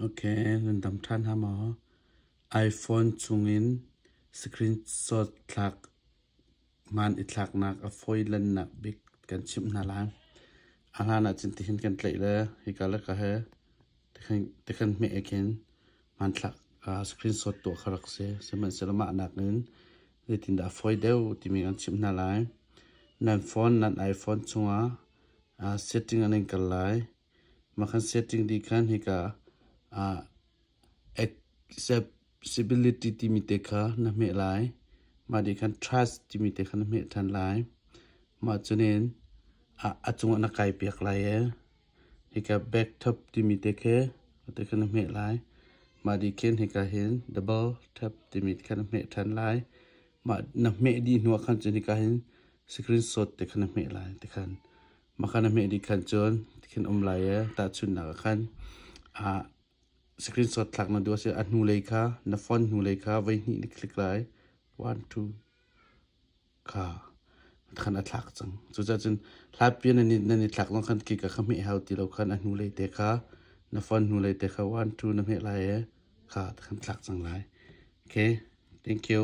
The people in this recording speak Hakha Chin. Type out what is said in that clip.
Ok, nan dam ṭhan ha maw? iPhone chungin screenshot thlak hmaan i thlaknak a fawilannak bik kan chimh hna lai. A hlan ahcun tihin kan tlaih le hika le ka he tikhan hmeh khin hmanthlak screenshot tuah kha rak si. Sihmanhsehlaw mah nakin zeitindah a fawi deuh timi kan chimh hna lai. Nan phone, nan iPhone chungah setting an in kal lai. Mah khan setting dih khan hika accessibility timi te kha na hmeh lai. Mah dih khan trust timi te kha na hmeh ṭhan lai. Mah cunin a cungah na kai piak lai ee. Hika back tap timi te khi te kha na hmeh lai. Mah dih khin hika hin double tap timi kha na hmeh ṭhan lai. Mah na hmeh dih hnu ah khan cun hika hin screenshot te kha na hmeh lai ti khan. Mah kha na hmeh dih khan cun tikhin um lai ee. Tahchunhnak ah khan screenshot thlak na duh a si a hnulei kha na phone hnulei kha voihnih na click lai. One, two, kha khan a thlak cang. Cucaah cun hlatpi nan i thlak zong khan khi ka kha hmeh hau ti lo khan a hnulei te kha na phone hnulei te kha one, two na hmeh lai ee kha khan thlak cang lai. Okay, thank you.